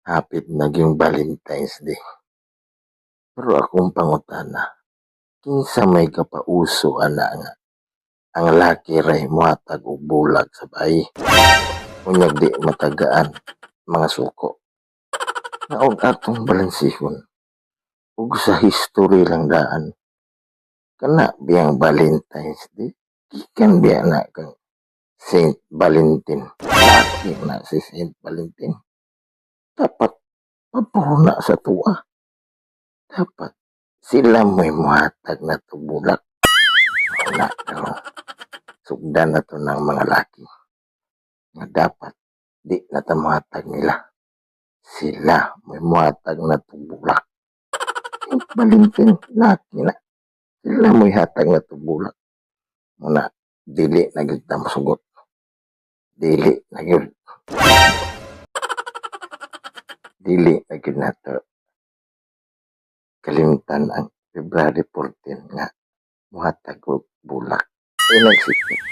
Hapit na gyung Valentine's Day. Pero akong pangutana, kinsa may kapauso ana nga ang laki ray muhatag og bulak sa bayi? Unyag di matagaan mga suko. Nga og atong balansihon ug sa history lang daan, kana biyang Valentine's Day, gikan biya na kang Saint Valentin? Laki na si Saint Valentin. Dapat pabor na sa atoa. Dapat sila mo'y muhatag na bulak. Wala, pero sugdan na to ng mga laki nga dapat di na ta muhatag nila. Sila mo'y muhatag na bulak. Saint Valentin, laki na. Sila mo'y hatag na bulak. Muna, dili na gyud ta mosugot. Dili na gyud. Dili na gyud nato kalimtan ang February 14 nga muhatag og bulak. Ay, nagsikip.